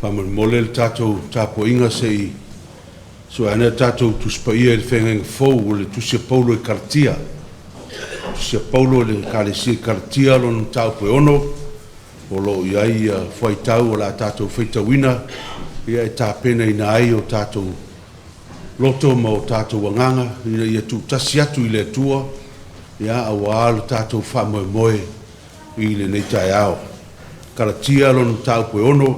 Faamolemole le tatou tapuaiga se i sue ane le tatou Tusi Paia i le Feagaiga Fou o le Tusi a Paulo i Kalatia. Tusi a Paulo i le Ekalesia i Kalatia lona mataupu e 6, o lo o i ai fuaitau o le a tatou faitauina e tapenaina ai o tatou loto ma o tatou agaga ina ia tuutasi atu i le Atua aua lo tatou faamoemoe i lenei taeao. Kalatia lona mataupu e 6.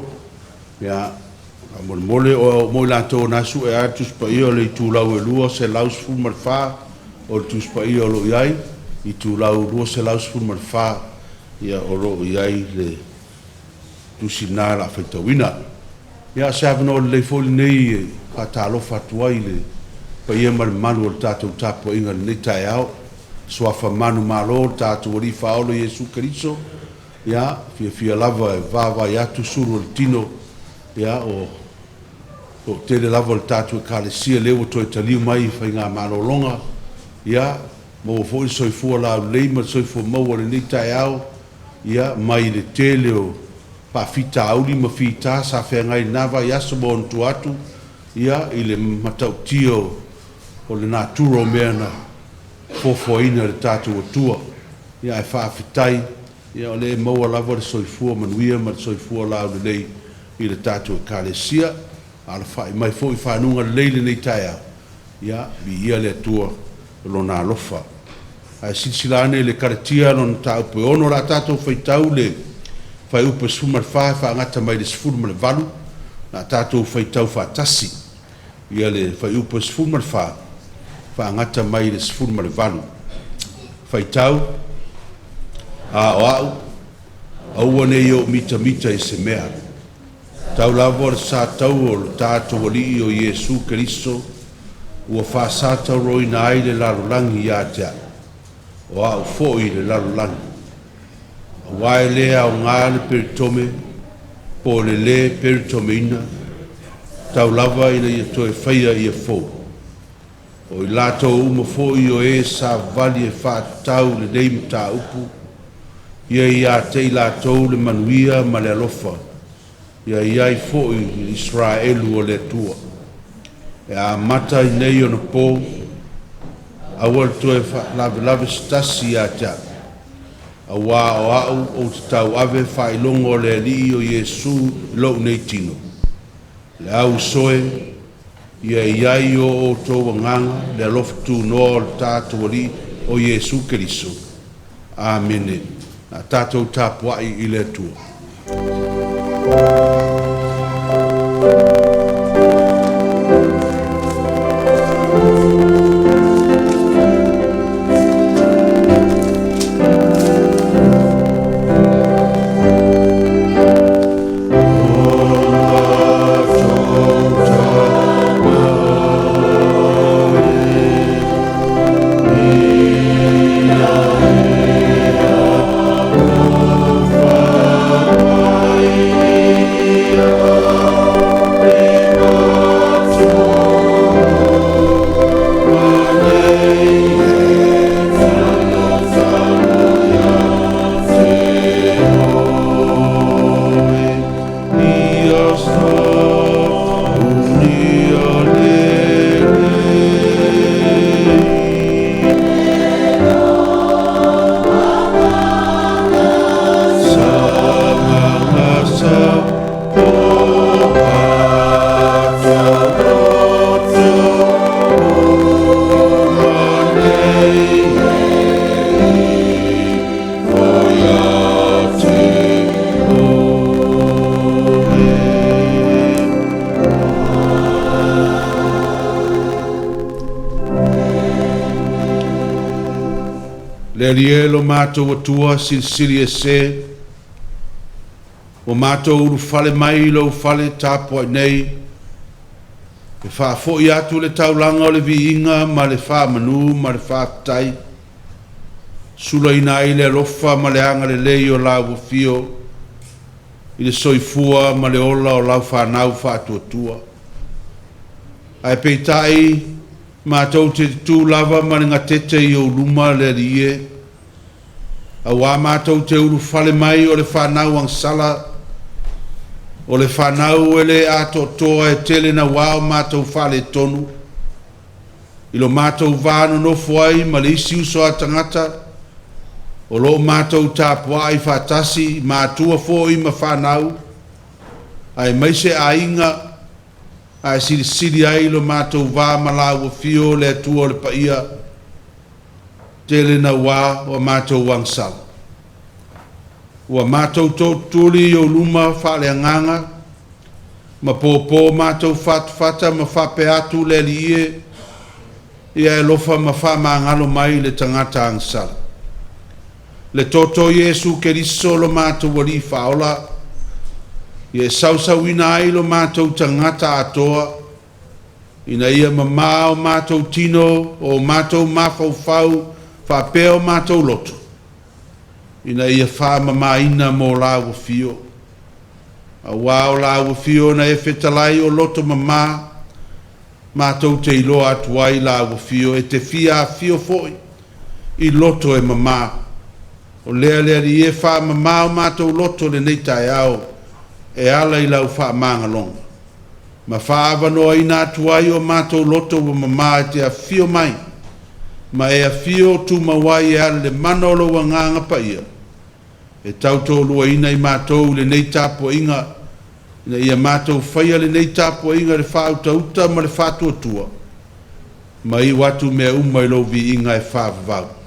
Ia, faamolemole o mo i latou o na e sue lava le Tusi Paia o le itulau e 214 o le Tusi Paia o lo o i ai, itulau 214, ia o lo o i ai le tusi lena o le a faitauina. Ia, o se avanoa lelei foi lenei e faatalofa atu ai i le paia ma le mamalu o le tatou tapuaiga i lenei taeao. Suafa manumalo o le tatou Alii Faaola Iesu Keriso, ia, fiafia lava e vaavaai atu sulu o le tino, ia, o toatele lava o le tatou Ekalesia lea ua toe taliu mai i faiga malologa, ia maua foi le soifua laulelei ma le soifua maua i lenei taeao, ia, mai le tele o faafitauli ma fita sa feagai i lena vaiaso ma ona tua atu, ia, i le matautia o le natura o mea na foafoaina e le tatou Atua. Ia ae faafetai o lea e maua lava le soifua manuia ma le soifua laulelei i le tatou Ekalesia. Alafai mai foi i fanuga lelei i lenei taeao, ia, viia le Atua i Lona alofa. Ae silasila ane i le Kalatia lona mataupu e 6, o le a tatou faitau le fuaiupu e 14 e faagata mai le 18, o le a tatou faitau faatasi le fuaiupu e 14 faagata mai le 18. Faitau: A o au, aua ne i ou mitamita i se mea, tau lava o le sa taua o lo tatou Alii o Iesu Keriso, ua faasatauroina ai le lalolagi ia te a'u, o a'u foi i le lalolagi. Aua e le aoga le peritome po o le lē peritomeina, tau lava ina ia toe faia ia fou. O i latou uma foi o e savavali e faatatau i lenei mataupu, ia ia te i latou le manuia ma le alofa, ia i ai foi i le Isaraelu o le Atua. E amata i nei ona po, aua le toe faalavelave se tasi ia te a'u, auā o a'u ou te tauave faailoga o le Alii o Iesu i lou nei tino. Le au uso e, ia i ai i o outou agaga le alofa tunoa o le tatou Alii o Iesu Keriso. Amene. A tatou tapuai i le Atua. Le Alii e lo matou Atua silisili ese, ua matou ulufale mai i lou fale tapuai nei, e faafoi atu le taulaga o le viiga ma le faamanu ma le faafetai, sulaina ai le alofa ma le agalelei o lau afio i le soifua ma le ola o lau fanau faatuatua. Ae peitai, matou te tutū lava ma le gatete i ou luma le Alii e, auā matou te ulufale mai o le fanau agasala. O le fanau e le atoatoa e tele nauā o matou faaletonu i lo matou va nonofo ai ma le isi uso a tagata o lo o matou tapuai faatasi, matua foi ma fanau, aemaise aiga, ae silisili ai lo matou va ma laua Afio le Atua o le paia, tele nauā ua matou agasala. Ua matou tootutuli i ou luma faaleagaga ma pōpō matou fatafata ma faapea atu le Alii e, ia e alofa ma faamagalo mai le tagata agasala. Le toto o Iesu Keriso lo matou Alii Faaola, ia e sausauina ai lo matou tagata atoa, ina ia mamā o matou tino, o matou mafaufau, faapea o matou loto, ina ia faamamaina mo lau afio. Auā o lau afio na e fetalai o loto mamā, matou te iloa atu ai lau afio, e te fia afio foi i loto e mamā. O lea le Alii e faamamā o matou loto lenei taeao, e ala i lau faamagaloga, ma faaavanoaina atu ai o matou loto ua mamā e te afio mai, ma e afio tumau ai e ala i le mana o lou Agaga Paia, e tautoaluaina i matou i lenei tapuaiga, ina ia matou faia lenei tapuaiga i le faautauta ma le faatuatua, ma iu atu mea uma i lou viiga e faavavau.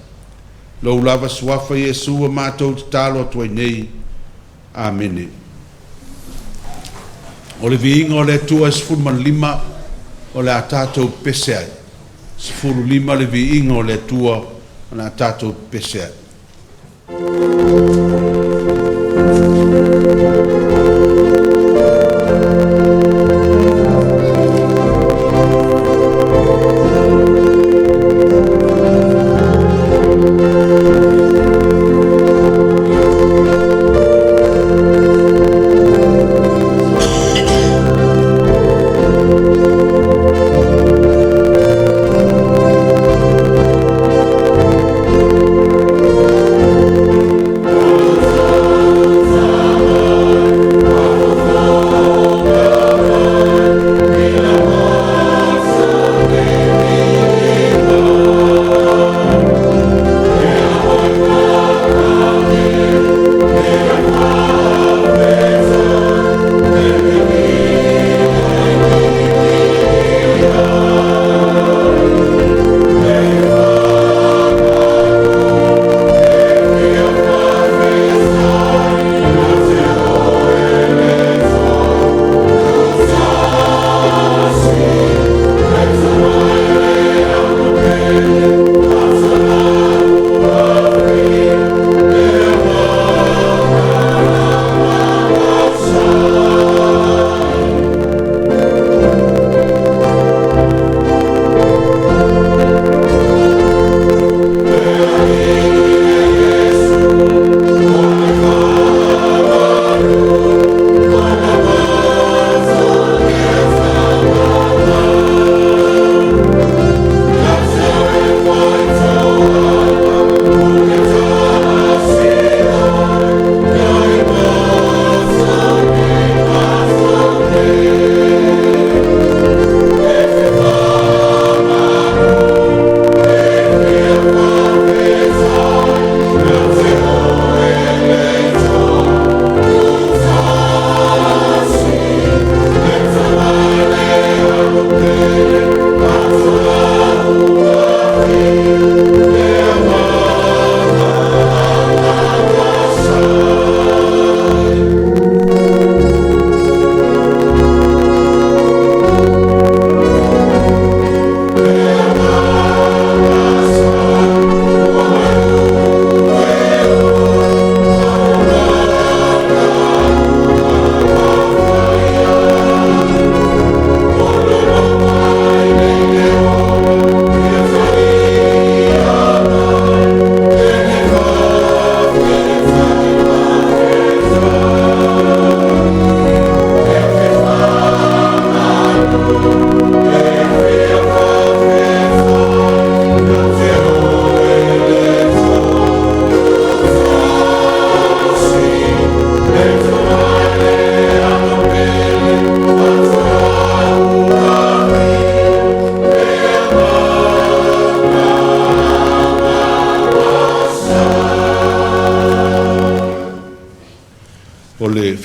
Lou lava suafa Iesu ua matou tatalo atu ai nei. Amene. O le viiga o le Atua e 15 o le a tatou pepese ai. 15 le viiga o le Atua o le a tatou pepese ai.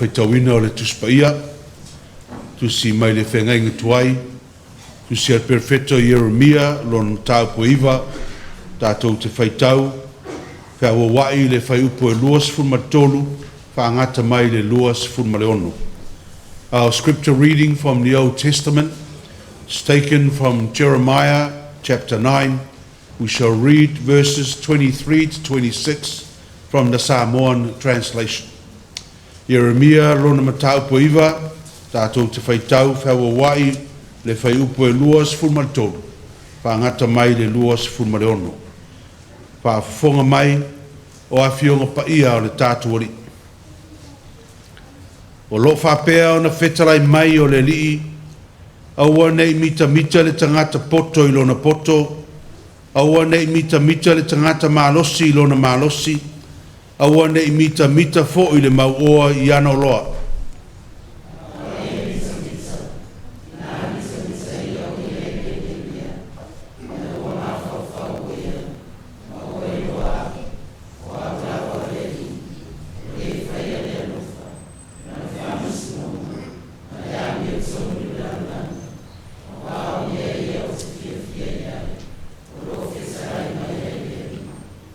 faitauina o le Tusi Paia, tusi mai le Feagaiga Tuai, tusi a le Perofeta Ieremia, lona mataupu e 9, tatou te faitau feauauai i le fuaiupu e 23 faagata mai le 26. Our scripture reading from the Old Testament is taken from Jeremiah chapter 9. We shall read verses 23 to 26 from the Samoan translation. Ieremia lona mataupu e 9, tatou te faitau feauauai le fuaiupu e 23 faagata mai le 26. Faafofoga mai o Afioga Paia o le tatou Alii. O lo o faapea ona fetalai mai o le Alii, aua ne i mitamita le tagata poto i lona poto, aua ne i mitamita le tagata malosi i lona malosi, aua ne i mitamita foi le mauoa i ana oloa.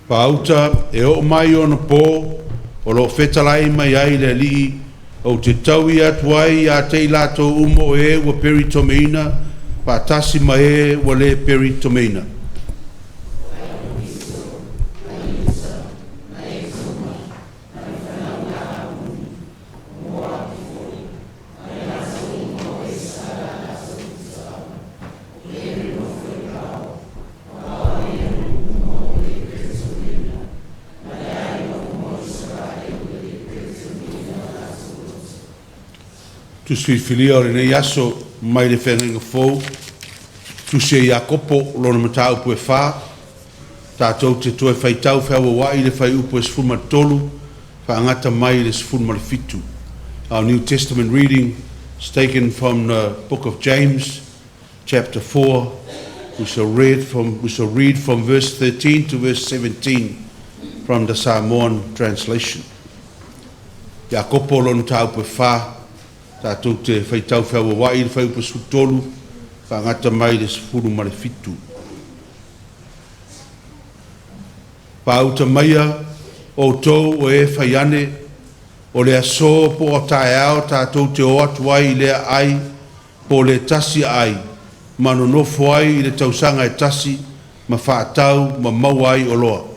Faauta e oo mai ona po o lo o fetalai mai ai le Alii, ou te taui atu ai ia te i latou uma o e ua peritomeina, faatasi ma e ua le peritomeina. Tusi filifilia o lenei aso mai le Feagaiga Fou, tusi a Iakopo, lona mataupu e 4, tatou te toe faitau feauauai le fuaiupu e 13 faagata mai le 17. Our New Testament reading is taken from the book of James, chapter 4. We shall read from verse 13 to verse 17 from the Samoan translation. Iakopo lona mataupu e 4, tatou te faitau feauauai le fuaiupu 13 faagata mai le 17. Faauta maia outou o e faiane, o le aso po o taeao tatou te o atu ai i lea aai po o le tasi aai, ma nonofo ai i le tausaga e tasi, ma faatau ma maua ai oloa.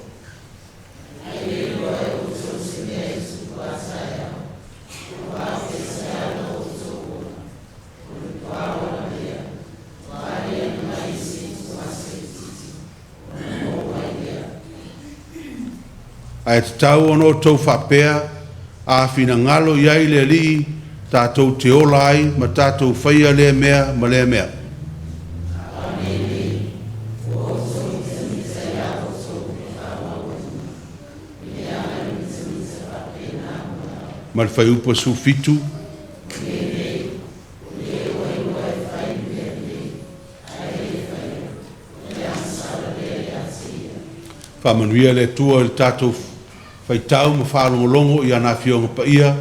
Ae tatau ona outou faapea, a finagalo i ai le Alii, tatou te ola ai ma tatou faia lea mea ma lea mea. Ma le fuaiupu e 17. Faamanuia le Atua i le tatou faitau ma faalogologo i ana Afioga Paia,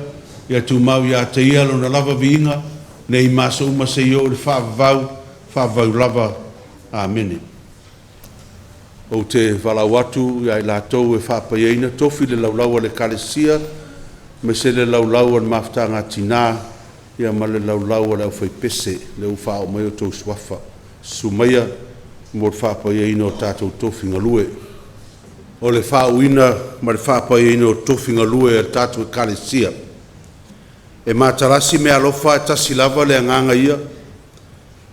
ia tumau ia te Ia Lona lava viiga, nei ma aso uma seia oo i le faavavau, faavavau lava. Amene. Ou te valaau atu ia i latou e faapaiaina tofi i le Laulau a le Ekalesia, aemaise le Laulau a le Mafutaga a Tina, ia ma le Laulau a le Aufaipese, lea ua faaoo mai outou suafa. Susu maia mo le faapaiaina o tatou tofi galue. O le faauuina ma le faapaiaina o tofi galue a le tatou Ekalesia. E matalasi meaalofa ae tasi lava le Agaga ia.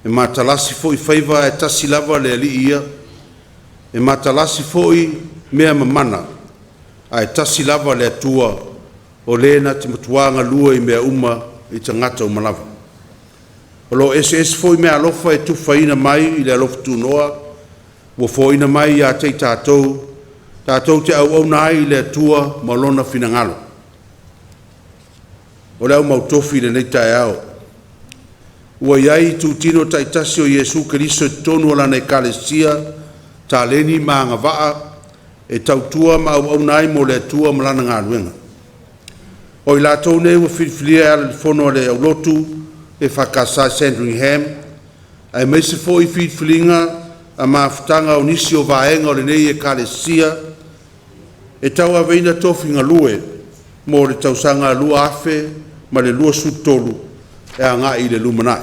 E matalasi foi faiva ae tasi lava le Alii ia. E matalasi foi mea mamana, ae tasi lava le Atua, o Le na te matua galue i mea uma i tagata uma lava. O lo o eseese foi meaalofa e tufaina mai i le alofa tunoa ua foaina mai ia te i tatou, tatou te auauna ai i le Atua ma Lona finagalo. O le au mautofi i lenei taeao, ua i ai itutino taitasi o Iesu Keriso i totonu o Lana Ekalesia, taleni ma agavaa e tautua ma auauna ai mo le Atua ma Lana galuega. O i latou nei ua filifilia e ala i le Fono a le Aulotu EFKS i Sandringham, aemaise foi filifiliga a mafutaga o nisi o vaega o lenei Ekalesia e tauaveina tofi galue mo le tausaga 2023 e agai i le lumanai.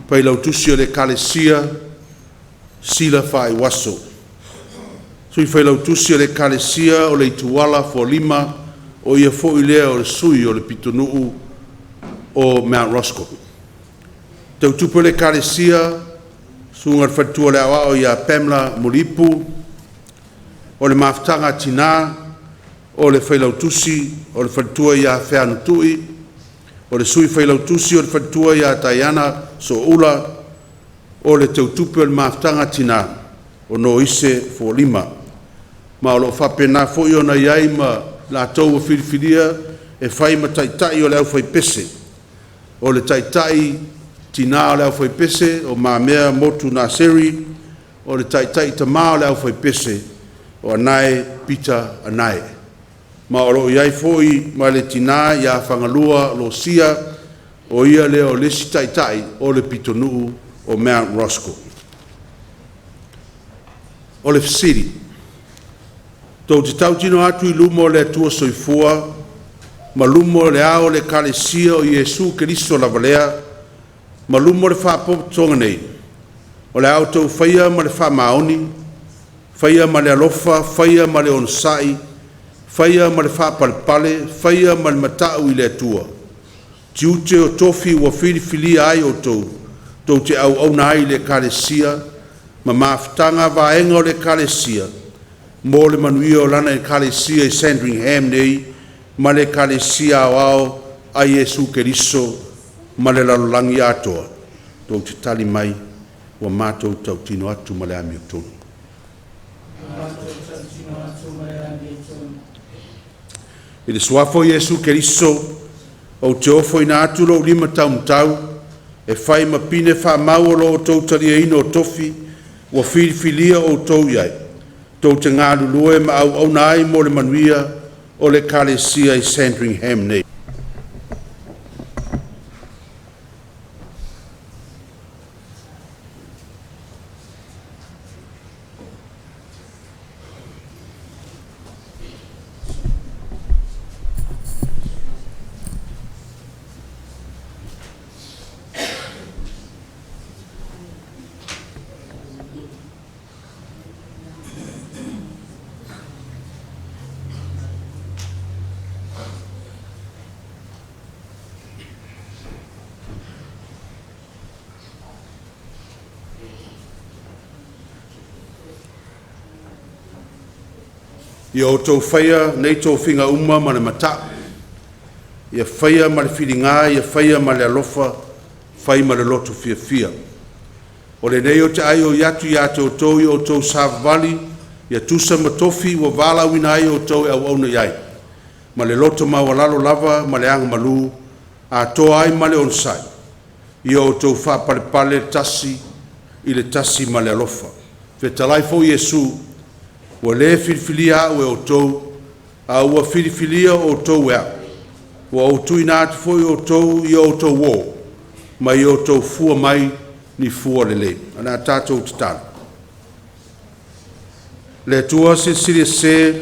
Failautusi o le Ekalesia Sila Faaiuaso. Sui Failautusi o le Ekalesia o le Ituala Fualima, o ia foi lea o le sui o le pitonuu o Mt Roskill. Teutupe o le Ekalesia, Susuga i le Faletua o le Aoao ia Pamela Moliipu. O le Mafutaga a Tina, o le Failautusi o le Faletua ia Feanutui. O le Sui Failautusi o le Faletua ia Diana Sooula. O le Teutupe o le Mafutaga a Tina, o Noise Fualima. Ma o lo o faapena foi ona i ai ma latou ua filifilia e fai ma Taitai o le Aufaipese. O le Taitai Tina o le Aufaipese o Mamea Motu Naseri. O le Taitai Tamā o le Aufaipese o Anae Pita Anae. Ma o lo o i ai foi ma le tina ia Fagalua Iosia, o ia lea o le isi Taitai o le pitonuu o Mt Roskill. O le Fesili. Tou te tautino atu i luma o le Atua Soifua ma luma o le Ao o le Ekalesia o Iesu Keriso lava lea, ma luma o le Faapotopotoga nei, o le a outou faia ma le faamaoni, faia ma le alofa, faia ma le onosai, faia ma le faapalepale, faia ma le mata'u i le Atua, tiute o tofi ua filifilia ai outou, tou te auauna ai i le Ekalesia ma mafutaga a vaega o le Ekalesia mo le manuia o Lana Ekalesia i Sandringham nei ma le Ekalesia Aoao a Iesu Keriso ma le lalolagi atoa? Tou te tali mai, “Ua matou tautino atu ma le amiotonu.” I le Suafa o Iesu Keriso, ou te ofoina atu lo'u lima taumatau e fai ma pine faamau o lo outou taliaina o tofi ua filifilia outou i ai, tou te galulue ma auauna ai mo le manuia o le Ekalesia i Sandringham nei. Ia outou faia nei tofiga uma ma le mata'u, ia faia ma le filiga, ia faia ma le alofa, fai ma le loto fiafia. O lenei ou te aioi atu ia te outou ia outou savavali ia tusa ma tofi ua valaauina ai outou e auauna i ai, ma le loto maualalo lava ma le agamalu, atoa ai ma le onosai. Ia outou faapalepale le tasi i le tasi ma le alofa. Fetalai foi Iesu, “Ua le filifilia A'u e outou, a ua filifilia outou e A'u. Ua ou tuuina atu foi outou ia outou o ma ia outou fua mai ni fua lelei.” O le a tatou tatalo. Le Atua Silisili Ese,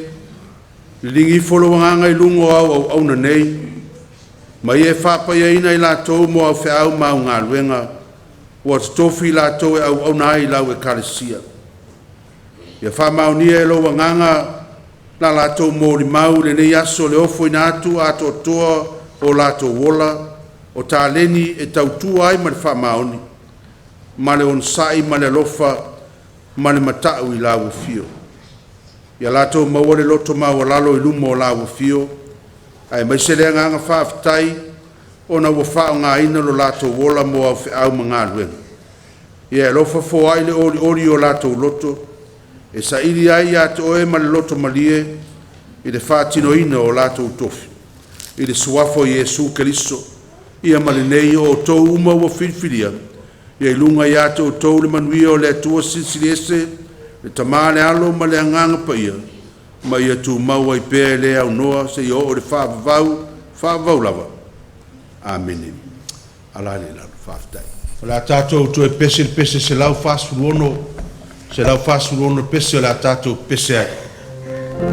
liligi ifo Lou Agaga i luga o au auauna nei, ma ia e faapaiaina i latou mo au feau ma au galuega ua totofi i latou e auauna ai i lau Ekalesia. Ia faamaonia e lou Agaga la latou molimau i lenei aso le ofoina atu atoatoa o latou ola, o taleni e tautua ai ma le faamaoni, ma le onosai ma le alofa ma le mata'u i Lau afio. Ia latou maua le loto maualalo i luma o Lau afio, aemaise le agaga faafetai ona ua faaaogaina lo latou ola mo au feau ma galuega. Ia e alofa foai le olioli i o latou loto, e saili ai ia te Oe ma le loto malie i le faatinoina o latou tofi. I le Suafa o Iesu Keriso. Ia ma lenei, o outou uma ua filifilia, ia i luga ia te outou le manuia o le Atua Silisili Ese, le Tama le Alo ma le Agaga Paia, ma ia tumau ai pea e le aunoa seia oo i le faavavau, faavavau lava. Amene. Ala lea i lalo. Faafetai. O le a tatou toe pese i le pese 146, 146 le pese o le a tatou pese ai. O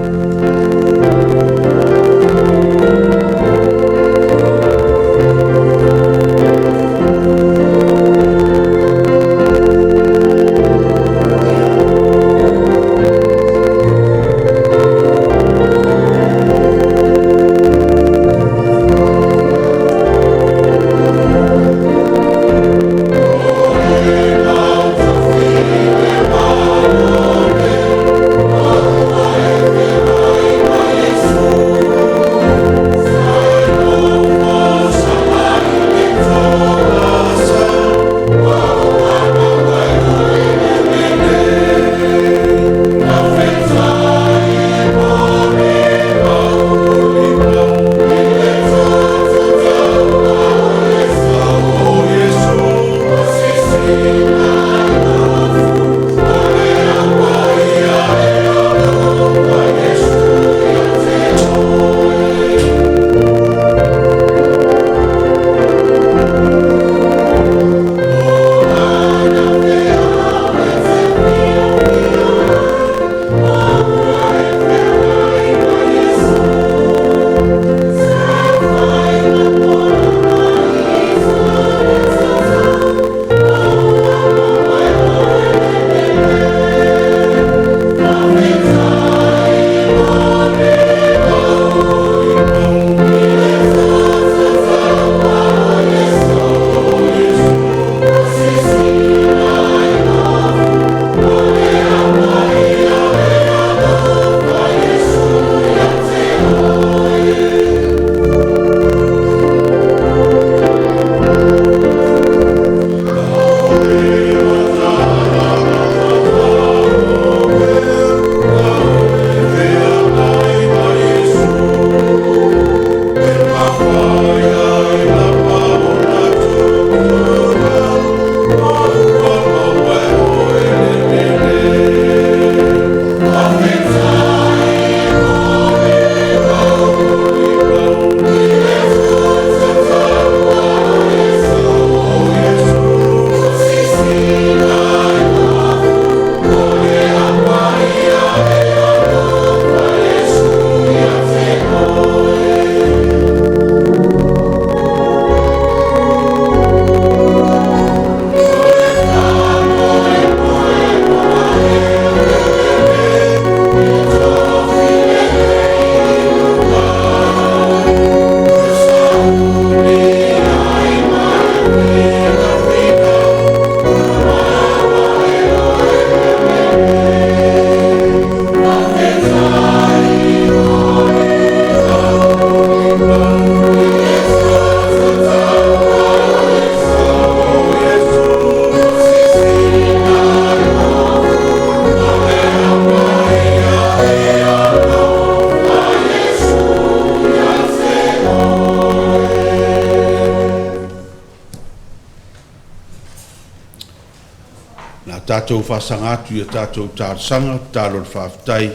le a tatou faasaga atu i a tatou talosaga, tatalo o le faafetai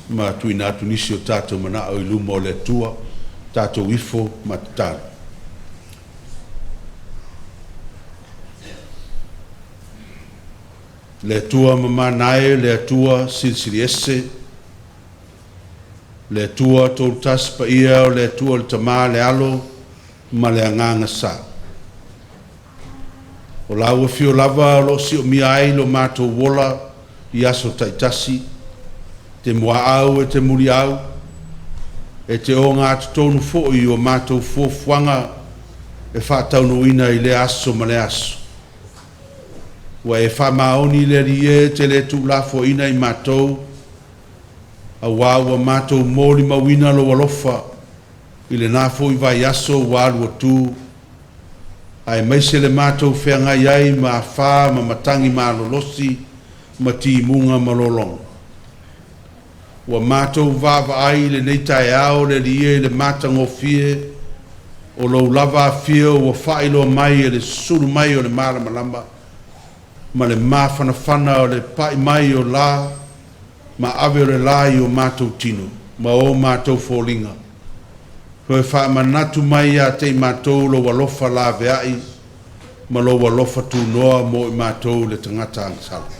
ma tuuina atu nisi o tatou manao i luma o le Atua. Tatou ifo ma tatalo. Le Atua mamana e, le Atua silisili ese, le Atua Tolutasi Paia, o le Atua le Tama, le Alo ma le Agaga Sa. O lau afio lava o lo o siomia ai lo matou ola i aso taitasi, e te muaau e te muliau, e te ogatotonu foi i o matou fuafuaga e faataunuuina i lea aso ma lea aso. Ua e faamaoni le Alii e, e te le tuulafoaiina i matou, auā ua matou molimauina lou alofa i lena foi vaiaso ua alu atu, aemaise le matou feagai ai ma afā ma matagi malolosi ma timuga ma lologa. Ua matou vaavaai i lenei taeao le Alii e i le matagofie o lou lava afio ua faailoa mai e le susulu mai o le malamalama ma le mafanafana o le pai mai o la ma ave o le la i o matou tino ma o matou foliga. Toe faamanatu mai ia te i matou lou alofa laveai ma lou alofa tunoa mo i matou le tagata agasala.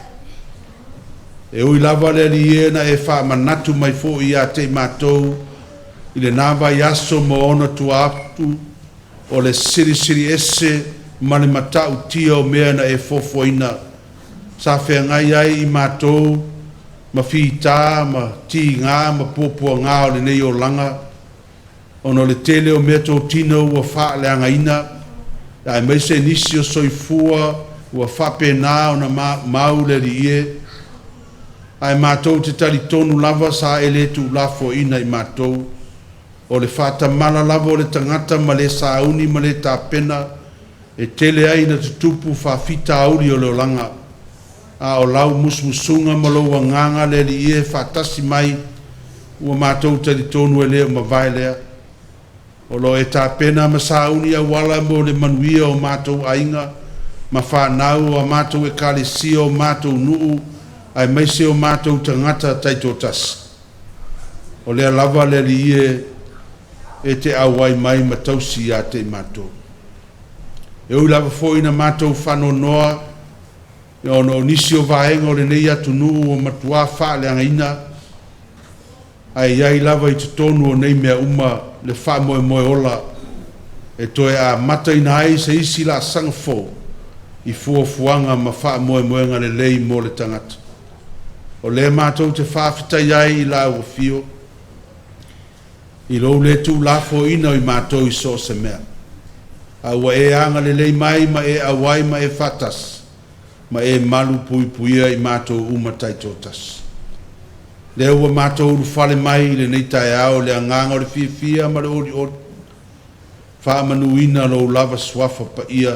E ui lava le Alii e na e faamanatu mai foi ia te i matou i lena vaiaso ma ona tua atu o le silisili ese ma le matautia o mea na e fuafuaina sa feagai ai i matou ma fitā ma tigā ma puapuagā o lenei olaga, ona o le tele o meatotino ua faaleagaina, aemaise nisi o soifua ua faapena ona maumau le Alii e, ae matou te talitonu lava sa e le tuulafoaiina i matou. O le faatamala lava o le tagata ma le sauni ma le tapena e tele ai ina tutupu faafitauli o le olaga, a o lau musumusuga ma lou Agaga le Alii e faatasi mai, ua matou talitonu e le o mavae lea. O lo o e tapena ma sauni auala mo le manuia o matou aiga ma fanau, o a matou Ekalesia, o matou nuu, aemaise o matou tagata taitoatasi. O lea lava le Alii e, e te auai mai ma tausi ia te i matou. E ui lava foi ina matou faanoanoa ona o nisi o vaega o lenei atunuu ua matuā faaleagaina, ae i ai lava i totonu o nei mea uma le faamoemoe ola e toe amataina ai se isi laasaga fou i fuafuaga ma faamoemoega lelei mo le tagata. O lea matou te faafetai ai i lau Afio i lou le tuulafoaiina o i matou i so o se mea, a ua e agalelei mai ma e auai ma e faatasi ma e malupuipuia i matou uma taitoatasi. Lea ua matou ulufale mai i lenei taeao i le agaga o le fiafia ma le olioli, faamanuina lou lava Suafa Paia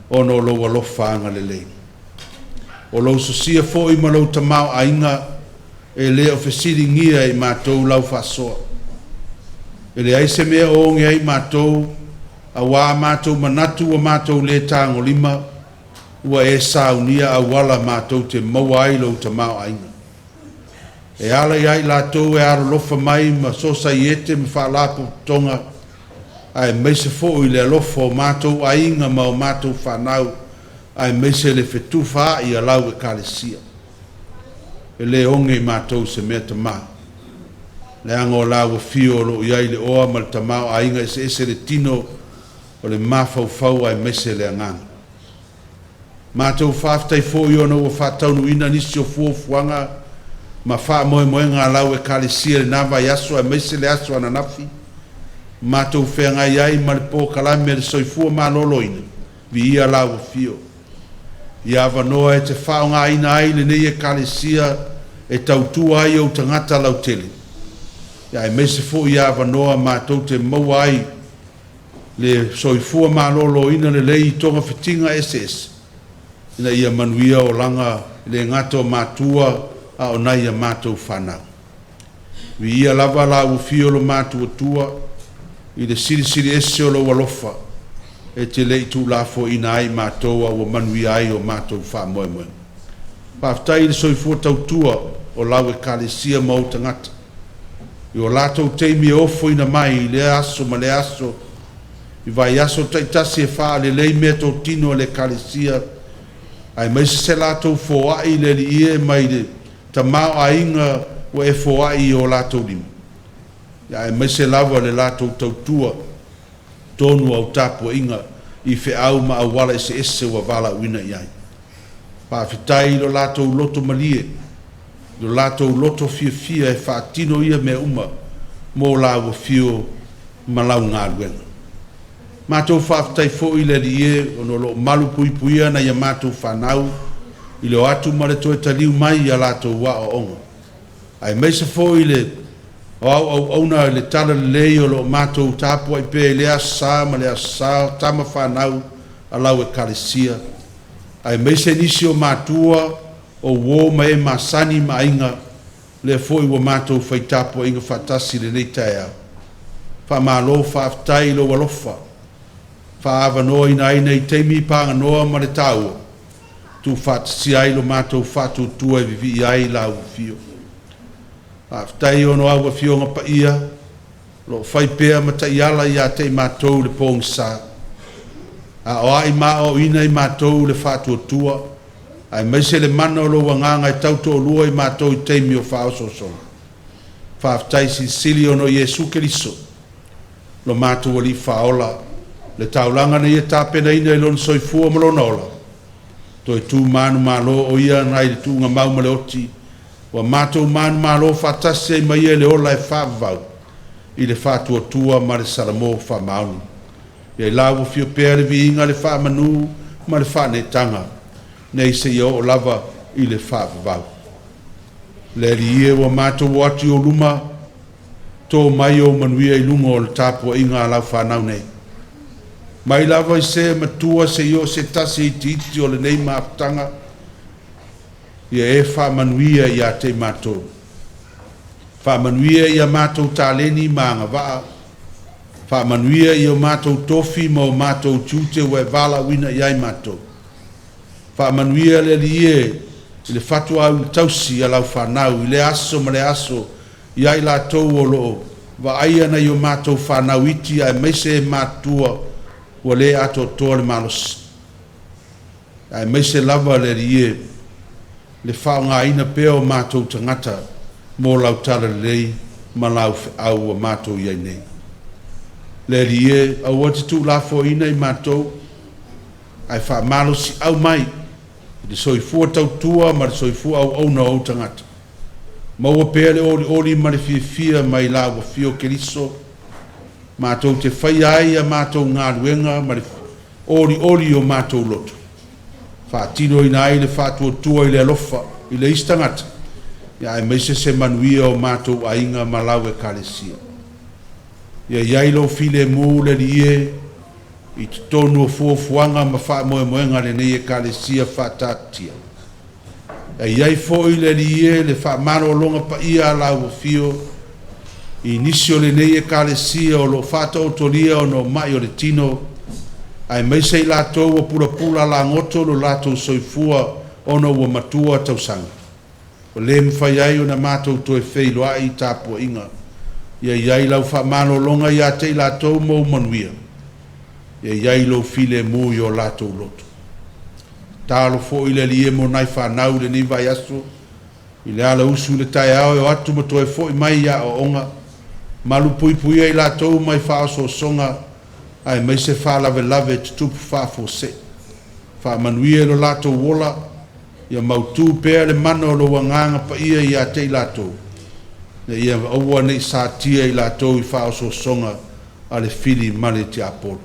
ona o lou alofa agalelei. O lou sosia foi ma lou tamaoaiga e le o fesiligia e i matou lau faasoa. E leai se mea o oge ai matou, auā a matou manatu ua matou le tagolima, ua e saunia auala matou te maua ai lou tamaoaiga. E ala ia i latou e alolofa mai ma sosaiete ma faalapotopotoga, aemaise foi le alofa o matou aiga ma o matou fanau, aemaise le fetufaai a lau Ekalesia. E le oge i matou se mea tama, leaga o lau Afio o lo o i ai le oa ma le tamaoaiga eseese le tino o le mafaufau aemaise le agaga. Matou faafetai foi ona ua faataunuuina nisi o fuafuaga ma faamoemoega a lau Ekalesia i lena vaiaso aemaise le aso ananafi, matou feagai ai ma le polokalame a le Soifua Maloloina. Viia lau Afio i avanoa e te faaaogaina ai lenei Ekalesia e tautua ai ou tagata lautele, aemaise foi avanoa matou te maua ai le soifua maloloina lelei i togafitiga eseese, ina ia manuia olaga e le gata o matua a o nai a matou fanau. Viia lava lau Afio lo Matuatua i le silisili ese o lou alofa e te le i tuulafoaiina ai matou a ua manuia ai o matou faamoemoega. Faafetai i le soifua tautua o lau Ekalesia ma ou tagata i o latou taimi e ofoina mai i lea aso ma lea aso i vaiaso taitasi e faalelei meatotino a le Ekalesia, aemaise se latou foai le Alii e mai le tamaoaiga ua e foai i o latou lima, aemaise lava le latou tautua tonu au tapuaiga i feau ma auala eseese ua valaauina i ai. Faafetai i lo latou loto malie, i lo latou loto fiafia e faatino ia mea uma mo lau Afio ma lau galuega. Matou faafetai foi i le Alii e ona o lo o malupuipuia nai a matou fanau i le o atu ma le toe taliu mai i a latou aoaoga, aemaise foi le o au auauna i le talalelei o lo o matou tapuai pea i lea Aso Sa ma le Aso Sa, tama fanau a lau Ekalesia, aemaise nisi o matua, o uō ma e masani ma aiga, lea foi ua matou fai tapuaiga faatasi i lenei taeao. Faamalo faafetai i lou alofa faaavanoaina ai nei taimi paganoa ma le taua, tuufaatasia ai lo matou faatuatua e vivii ai lau Afio. Faafetai ona o au Afioga Paia o lo o fai pea ma taiala ia te i matou i le pogisa, aoai ma aoaoina i matou le faatuatua, aemaise le mana o lou Agaga e tautoalua i matou i taimi o faaosoosoga. Faafetai silisili ona o Iesu Keriso lo matou Alii Faaola, le taulaga na Ia tapenaina i Lona soifua ma Lona ola, toe tu manumalo o Ia nai le tuugamau ma le oti, ua matou manumalo faatasi ai ma Ia i le ola e faavavau i le faatuatua ma le salamo faamaoni. Ia i lau afio pea le viiga, le faamanu ma le faaneetaga, nei seia oo lava i le faavavau. Le Alii e, ua matou o atu i ou luma, to mai ou manuia i luga o le tapuaiga a lau fanau nei. Mai lava i se matua seia oo se tasi e itiiti o lenei mafutaga, ia e faamanuia ia te i matou. Faamanuia i a matou taleni ma agavaa, faamanuia i o matou tofi ma o matou tiute ua e valaauina i ai matou. Faamanuia le Alii e i le fatuaiga tausi a lau fanau i lea aso ma lea aso ia i latou o lo o vaaia nai o matou fanau iti aemaise e matutua ua le atoatoa le malosi. Aemaise lava le Alii e le faaaogaina pea o matou tagata mo lau talalelei ma lau feau ua matou i ai nei. Le Alii e, aua e te tuulafoaiina i matou, ae faamalosiau mai i le soifua tautua ma le soifua auauna o ou tagata. Maua pea le olioli ma le fiafia mai lau afio Keriso, matou te faia ai a matou galuega ma le olioli i o matou loto, faatinoina ai le faatuatua i le alofa i le isi tagata, aemaise se manuia o matou aiga ma lau Ekalesia. Ia i ai lou filemu le Alii e i totonu o fuafuaga ma faamoemoega a lenei Ekalesia faataatitia. E i ai foi le Alii e le faamalologa paia a lau afio i nisi o lenei Ekalesia o lo o faataotolia ona o mai o le tino, aemaise i latou ua pulapula lagoto lo latou soifua ona ua matua tausaga, ua le mafai ai ona matou toe feiloai i tapuaiga. Ia i ai lau faamalologa ia te i latou ma ou manuia, ia i ai lou filemu i o latou loto. Tatalo foi le Alii e mo nai fanau i lenei vaiaso, i le alausu i le taeao e o atu ma toe foi mai i aoaoga, malupuipuia i latou mai faaosoosoga aemaise faalavelave e tutupu faafuasei. Faamanuia i lo latou ola, ia mautu pea le mana o lou Agaga Paia ia te i latou, ina ia aua ne i satia i latou i faaosoosoga a le fili ma le tiapolo.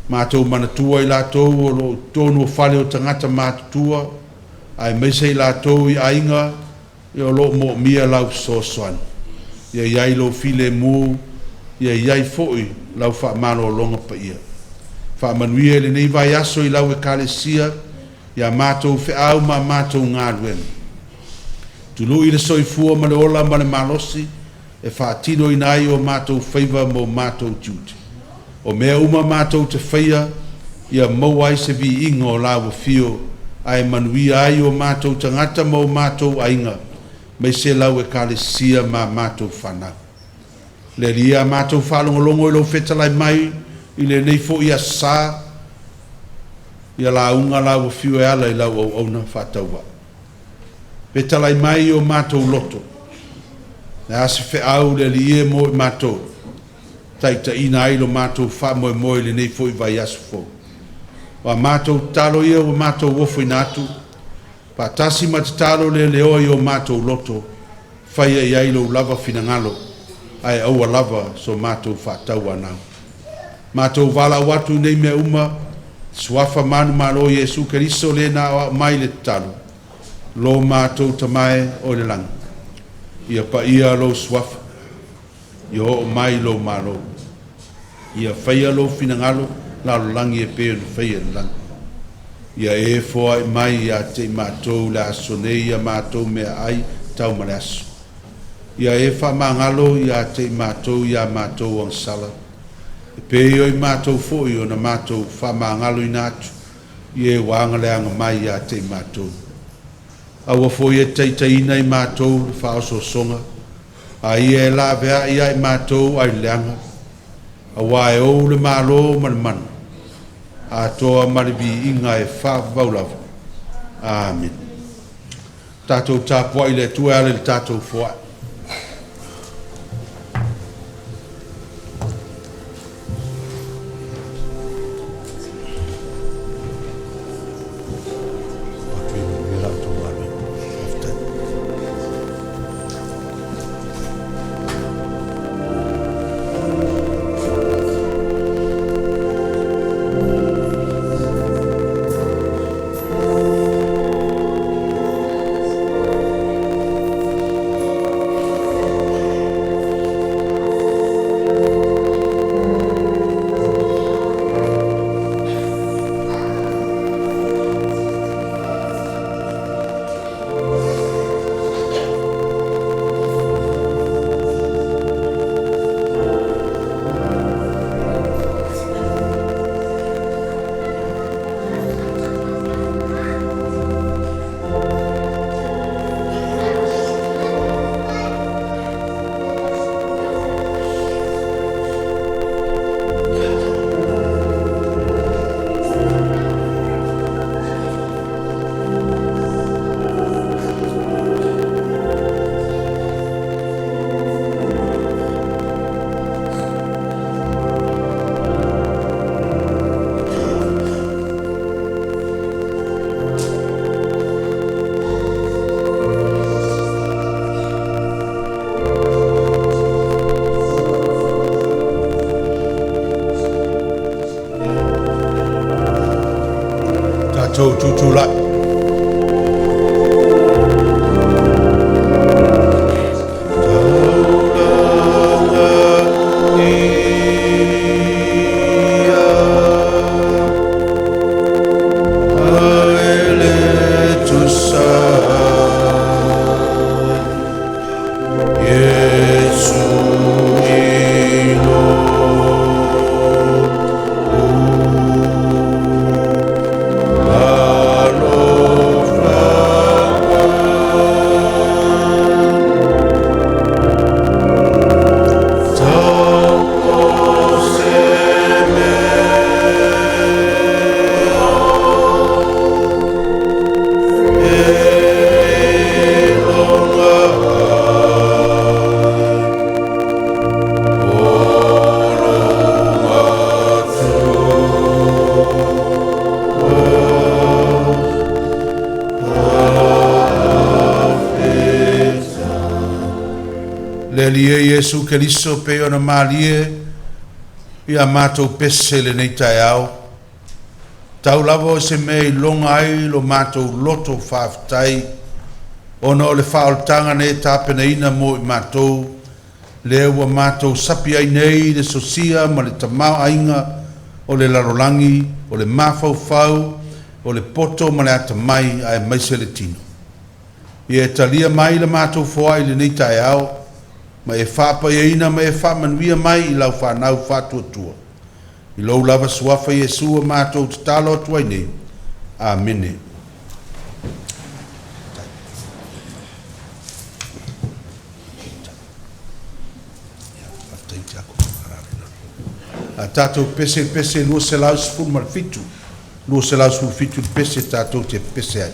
Matou manatua i latou o lo o i totonu o fale o tagata matutua, aemaise i latou i aiga o lo o moomia lau fesoasoani. Ia i ai lou filemu, ia i ai foi lau faamalologa paia. Faamanuia i lenei vaiaso i lau Ekalesia i a matou feau ma a matou galuega. Tului le soifua ma le ola ma le malosi e faatinoina ai o matou faiva ma o matou tiute. O mea uma matou te faia, ia maua ai se viiga o lau afio, ae manuia ai o matou tagata ma o matou aiga, aemaise lau Ekalesia ma a matou fanau. Le Alii, a matou faalogologo i lou fetalai mai i lenei foi Aso Sa, ia lauga lau afio e ala i lau auauna faatauvaa. Fetalai mai i o matou loto, le a se feau le Alii e mo i matou, taitaiina ai lo matou faamoemoe i lenei foi vaiaso fou. O a matou tatalo ia ua matou ofoina atu, faatasi ma tatalo leleoa i o matou loto, faia i ai lou lava finagalo, ae aua lava so matou faatauanau. Matou valaau atu i nei mea uma, suafa manumalo o Iesu Keriso le na aoao mai le tatalo, lo matou Tama e o i le lagi, ia paia lou suafa, ia oo mai lou Malo, ia faia lou finagalo lalolagi e pei ona faia i le lagi. Ia e foai mai ia te i matou i le aso nei a matou meaai tau ma le aso. Ia e faamagalo ia te i matou i a matou agasala, e pei o i matou foi ona matou faamagaloina atu i e ua agaleaga mai ia te i matou. Aua foi e taitaiina i matou i le faaosoosoga, a ia e laveai ia i matou ai le leaga, aua e ou le Malo ma le mana, atoa ma le viiga e faavavau lava. Amene. Tatou tapuai i le Atua e ala i le tatou foai. Tatou tutulai. Le Alii e Iesu Keriso pei ona malie i a matou pese i lenei taeao, tau lava o se mea e iloga ai lo matou loto faafetai ona o le faaolataga na e tapenaina mo i matou, lea ua matou sapi ai nei i le sosia ma le tamaoaiga o le lalolagi, o le mafaufau, o le poto ma le atamai aemaise le tino. Ia e talia mai le matou foai i lenei taeao, ma e faapaiaina ma e faamanuia mai i lau fanau faatuatua. I lou lava suafa Iesu ua matou tatalo atu ai nei. Amene. A tatou pese i le pese 217, 217 le pese tatou te pese ai.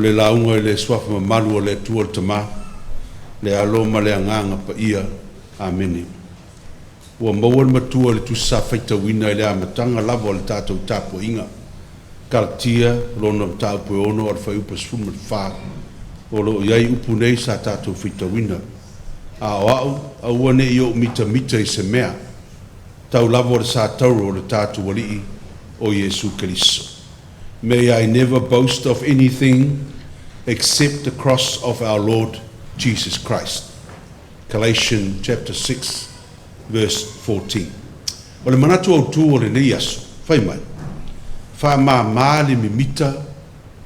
le lauga i le Suafa mamalu o le Atua le Tama, le Alo ma le Agaga Paia. Amene. Ua maua le Matua i le Tusi sa faitauina i le amataga lava o le tatou tapuaiga. Kalatia lona mataupu e 6 a o le fuaiupu e 14, o lo o i ai upu nei sa tatou faitauina. A o au, aua ne i ou mitamita i se mea, tau lava o le satauro o le tatou Alii o Iesu Keriso. May I never boast of anything except the cross of our Lord Jesus Christ. Galatians chapter 6 verse 14. O le manatu autu o lenei aso, fai mai, faamama le mimita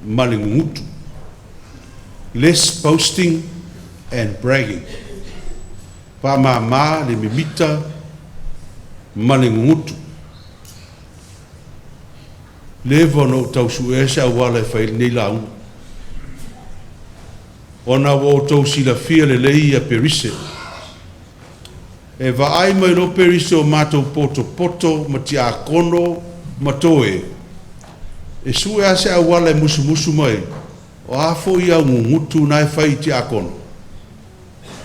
ma le gugutu. Less boasting and bragging. Faamama le mimita ma le gugutu. Leva ona ou tau suea se auala e fai ai lenei lauga, ona ua outou silafia lelei ia Perise. E vaai mai loa Perise o matou potopoto ma tiakono ma toe, e sue lava se auala e musumusu mai ai, o a foi au gugutu na e fai i tiakono?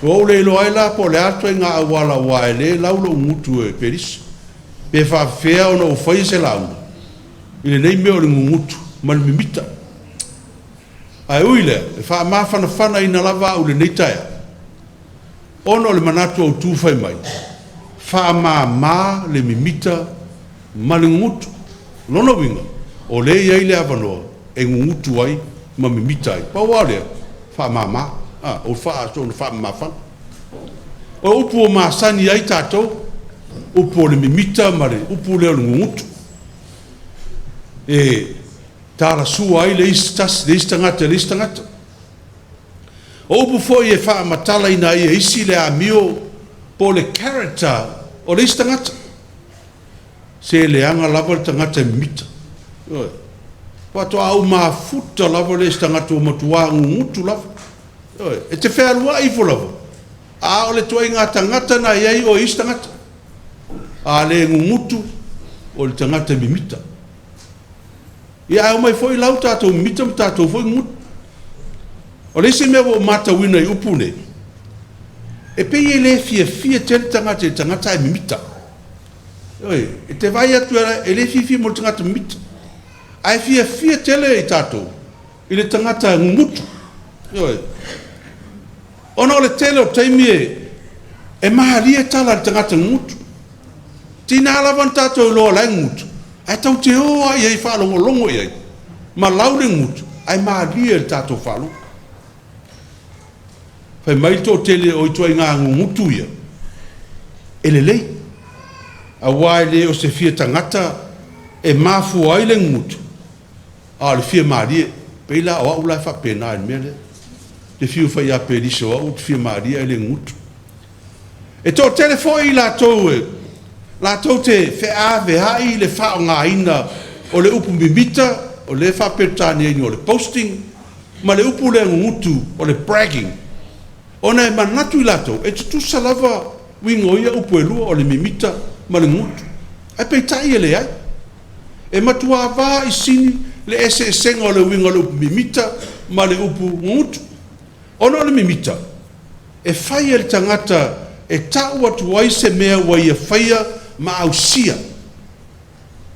Ua ou le iloa ai la po o le a le ituaiga auala aua e le lau lou gutu e Perise. Pe faapefea ona ou faia se lauga i lenei mea o le gugutu ma le mimita. Ae ui i lea, e faamafanafanaina lava au i lenei taeao, ona o le manatu autu fai mai, faamama le mimita ma le gugutu. O lona uiga, o lea e i ai le avanoa e gugutu ai ma mimita ai. Pau lava o lea, faamama, a, o soona faamamafaga. O upu ua masani ai tatou, upu o le mimita ma le upu lea o le gugutu. E talasua ai le isi tasi, le isi tagata i le isi tagata. O upu foi e faamatalaina ai e isi le amio po o le character o le isi tagata. Se leaga lava le tagata e mimita. Ioe. Faatoa ou mafuta lava lea i se tagata ua matua gugutu lava. Ioe. E te fealuai ifo lava, a o le ituaiga tagata na i ai oe i isi tagata. A le gugutu, o le tagata e mimita. Ia ae omai foi lau tatou mimita ma tatou foi gugutu. O le isi mea ua ou matauina i upu nei, e pei e le fiafia tele tagata i le tagata ae mimita. Ioe, e te vaai atu e le fiafia mo le tagata mimita. Ae fiafia tele i tatou i le tagata gugutu. Ioe. Ona o le tele o taimi e malie tala a le tagata gugutu. Tiga lava ona tatou iloa o la e gugutu, ae tatou te o lava i ai e faalogologo i ai ma lau le gugutu, ae malie le tatou faalogo. Fai mai le toatele o ituaiga gugutu ia, e lelei, aua e le o se fia tagata e mafua ai le gugutu, a o le fia malie. Pei la o au la e faapena i le mea lea. Te fiu e fai ia Pelise o au ou te fia malie ae le gugutu. E toatele foi i latou e latou te feaveai le faaaogaina o le upu mimita, o lea e faa-Peretania o le boasting, ma le upu lea gugutu o le bragging, ona e manatu i latou e tutusa lava uiga o ia upu e lua, o le mimita ma le gugutu. Ae peitai e leai. E matua vaisini le eseesega o le uiga o le upu mimita ma le upu gugutu. Ona o le mimita, e fai e le tagata e tau atu ai se mea ua ia faia ma ausia,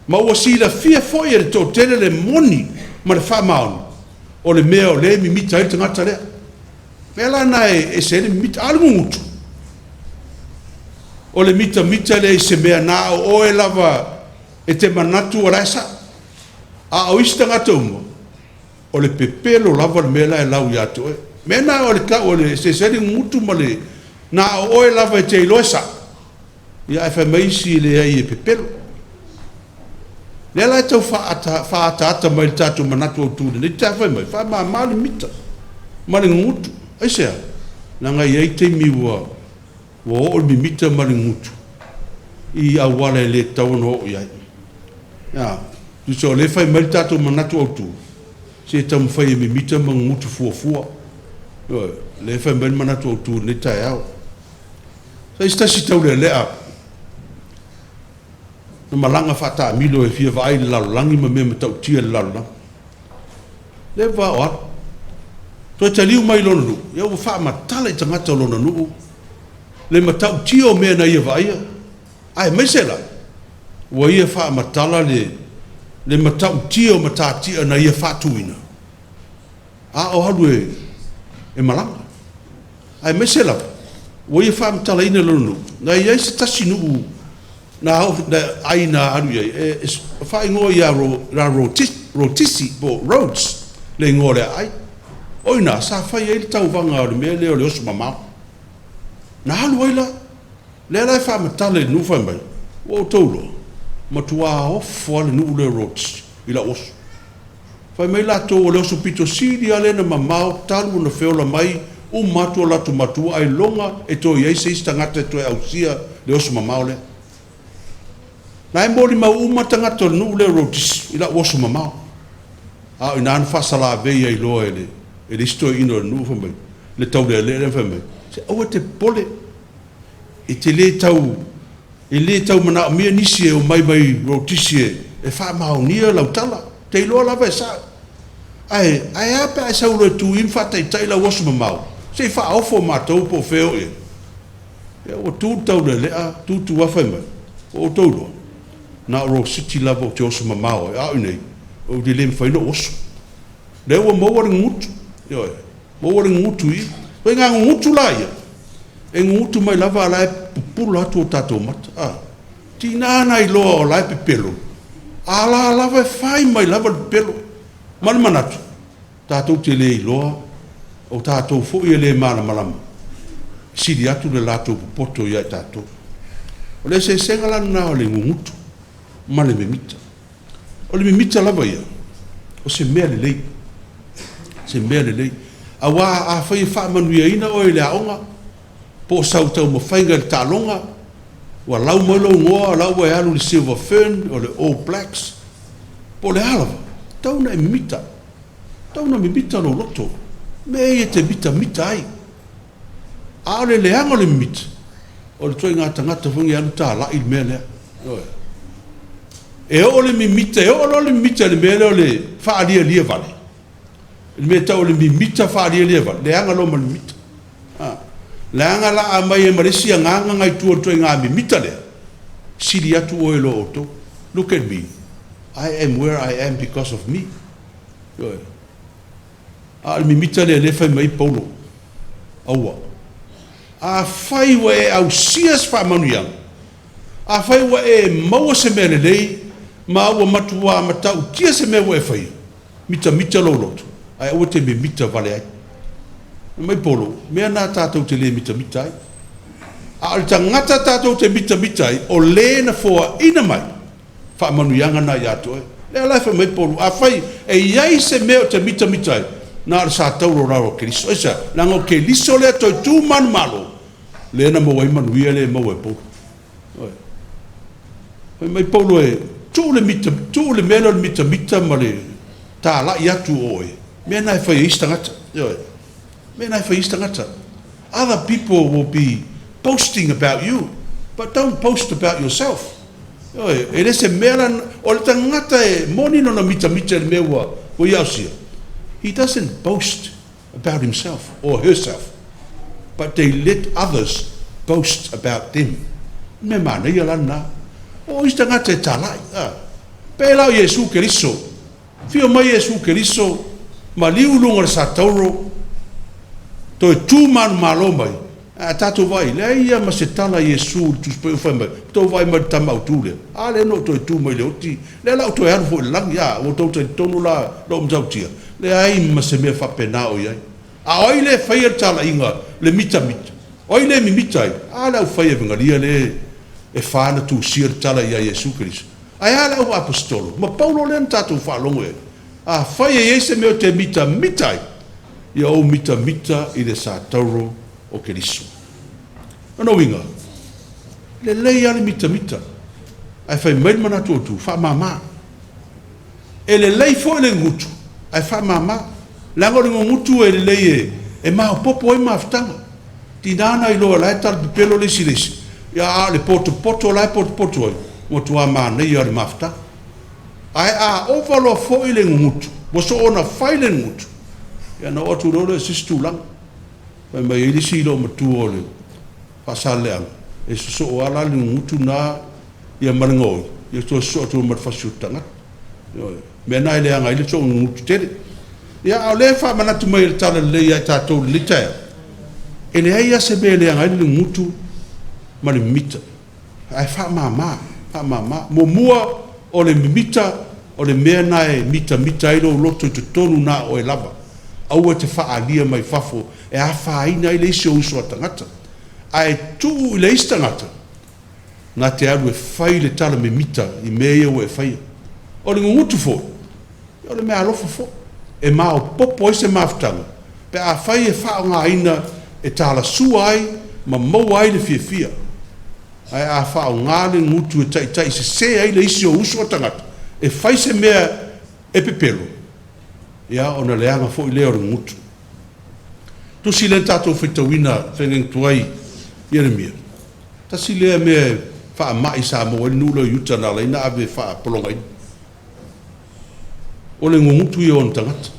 ma ua silafia foi e le toatele le moni ma le faamaoni o le mea o lea e mimita ai le tagata lea. O mea la na e ese ai le mimita. A o le gugutu, o le mitamita lea i se mea na o oe lava e te manatu o la e sao, a o isi tagata uma, o le pepelo lava le mea la e lau ia te oe. Mea na o le tau o le eseese ai le gugutu ma le na o oe lava e te iloa e sao, ia ae fai mai isi e leai e pepelo. Lea la e tau faaataata mai le tatou manatu autu i lenei taeao fai mai, faamama le mimita ma le gugutu. Aisea? Leaga e i ai taimi ua oo le mimita ma le gugutu i auala e le tatau ona oo i ai. A, tusa o lea e fai mai le tatou manatu autu, se taumafai e mimita ma gugutu fuafua. Ioe, lea e fai mai le manatu autu i lenei taeao. Sa i se tasi taulealea na malaga faataamilo e fia vaai i le lalolagi ma mea matautia i le lalolagi. Leva o alu. Toe taliu mai i lona nuu, ia ua faamatala i tagata o lona nuu le matautia o mea na ia vaaia, aemaise la ua ia faamatala le matautia o matatia na ia faatuina, a o alu e malaga. Aemaise lava ua ia faamatalaina i lona nuu, na i ai se tasi nuu na ai na alu i ai, e faaigoa ia Rotisi po o Rhodes le igoa o le aai. O i ina sa fai ai le tauvaga o le mea lea o le oso mamao. Na alu ai la, lea la e faamatala i le nuu fai mai, ua outou iloa, matua ofo lava le nuu lea o Rhodes i lau oso. Fai mai latou o le oso pito sili lava lea ona mamao talu ona feola mai uma atu o latou matua ailoga e toe i ai se isi tagata e toe ausia le oso mamao lea. Na e molimau uma tagata o le nuu lea o Rotisi i lau oso mamao. A o i ina na faasalavei ai loa e le isi toeaina o le nuu fai mai, le taulealea lea fai mai, se aua e te popole, e te le tau, e le tau manaomia nisi e omai mai Rotisi e faamaonia lau tala, ou te iloa lava e sa'o. Ae a pe a e sau loa e tu i i ma faataitai lau oso mamao, se i faaofo matou po o fea e oo i ai. Ia ua tu le taulealea tu tu lava fai mai, ua outou iloa, na o Rositi lava ou te oso mamao ai, a o i inei, ou te le mafai ona ou oso. Lea ua maua le gugutu, ioe, maua le gugutu i i. O ituaiga gugutu la ia, e gugutu mai lava a o la e pupula atu o tatou mata. A, tiga ona iloa o la e pepelo, a o la lava e fai mai lava le pepelo. Ma le manatu, tatou te le iloa, o tatou foi e le malamalama, e sili atu le latou popoto ia i tatou. O le eseesega la lena o le gugutu ma le mimita. O le mimita lava ia, o se mea lelei, se mea lelei. Aua afai e faamanuiaina oe i le aoga, po o sau taumafaiga i le taaloga, ua lau mai lou igoa o la ua e alu i le Silver Fern, o le All Blacks, po o le a lava, e tatau ona e mimita, e tatau ona mimita lou loto, mea ia e te mitamita ai. A o le leaga o le mimita, o le ituaiga tagata foi lenei e alu talai le mea lea. Ioe. E oo le mimita, e oo loa le mimita i le mea lea o le faalialia vale, le mea e tau o le mimita faalialia vale, leaga loa ma le mimita. A, leaga la a aumai ai ma le isi agaga nai tua o le ituaiga mimita lea, sili atu oe i lo outou. Look at me, I am where I am because of me. Ioe. A o le mimita lea lea e fai mai ai Paulo, aua. Afai ua e ausia se faamanuiaga, afai ua e maua se mea lelei, ma ua matua matautia se mea ua e faia, mitamita lou loto, ae aua te mimita vale ai. Fai mai Paulo, mea na tatou te le mitamita ai. A o le tagata tatou te mitamita ai, o le na foaina mai faamanuiaga na ia te oe. Lea la e fai mai Paulo, afai e i ai se mea ou te mitamita ai, na o le satauro o lalo o Keriso. Aisea? Leaga o Keriso lea toe tu manumalo, lea na maua ai manuia lea e maua e Paulo. Ioe. Fai mai Paulo e tuu le mita, tuu le mea lea o le mitamita ma le talai atu o oe, mea na e fai e isi tagata. Ioe. Mea na e fai e isi tagata. Other people will be boasting about you, but don't boast about yourself. Ioe, e le se mea la, o le tagata e moni lona mitamita i le mea ua ia ausia. He doesn't boast about himself or herself, but they let others boast about them. Mea manaia la lena. O isi tagata e talai. A. Pei la o Iesu Keriso. Fio mai Iesu Keriso, maliu i luga o le satauro, toe tu manumalo mai, a tatou vaai, leai ia ma se tala Iesu i le Tusi Paia ua fai mai, ua outou vaai mai i le tama autu lea, a lea na ou toe tu mai i le oti, lea la ua toe alu foi i le lagi, a ua outou talitonu la lou matautia, leai ma se mea faapena o i ai. A o ai le faia le talaiga, le mitamita? O ai le mimita ai? A le aufai evegalia lea e fa na tusia le tala ia Iesu Keriso. Ae a le au aposetolo ma Paulo lea na tatou faalogo i ai? Afai e i ai se mea ou te mitamita ai, ia ou mitamita i le satauro o Keriso. Lona uiga, lelei lava le mitamita, ae fai mai le manatu autu, faamama. E lelei foi le gugutu, ae faamama. Leaga o le gugutu e lelei e maopoopo ai mafutaga. Tiga ona iloa o la e talapepelo le isi i le isi, ia a o le potopoto la e potopoto ai, ua matua manaia o le mafutaga. Ae a ova loa foi le gugutu, ua soona fai le gugutu, Ia ona oo atu loa lea i se isi tulaga. Fai mai ai le isi loomatua o le Faasaleleaga, e sosoo lava la le gugutu lena ma le gaoi, ia toe sosoo atu ai ma le fasioti tagata. Ioe. O le mea lena e leaga ai le soona gugutu tele. Ia, a o lea e faamanatu mai e le Talalelei ia i tatou i lenei taeao, e leai lava se mea e leaga ai le gugutu ma le mimita, ae faamama, faamama. Muamua, o le mimita, o le mea lena e mitamita ai lou loto i totonu na o oe lava. Aua e te faaalia mai fafo e afaina ai le isi ou uso a tagata. Ae tuu i le isi tagata na te alu e fai le tala mimita i mea ia ua e faia. O le gugutu foi, o le meaalofa foi, e maopoopo ai se mafutaga pe afai e faaaogaina e talasua ai ma maua ai le fiafia. Ae a faaaoga le gutu e taitaisese ai le isi ou uso a tagata e fai se mea e pepelo, ia ona leaga foi lea o le gugutu. Tusi lea na tatou faitauina feagaiga tuai Ieremia, tasi lea mea e faamai sa maua ai le nuu lea o Iuta na ala ai ona ave e faapologaina. O le gugutu ia o ona tagata.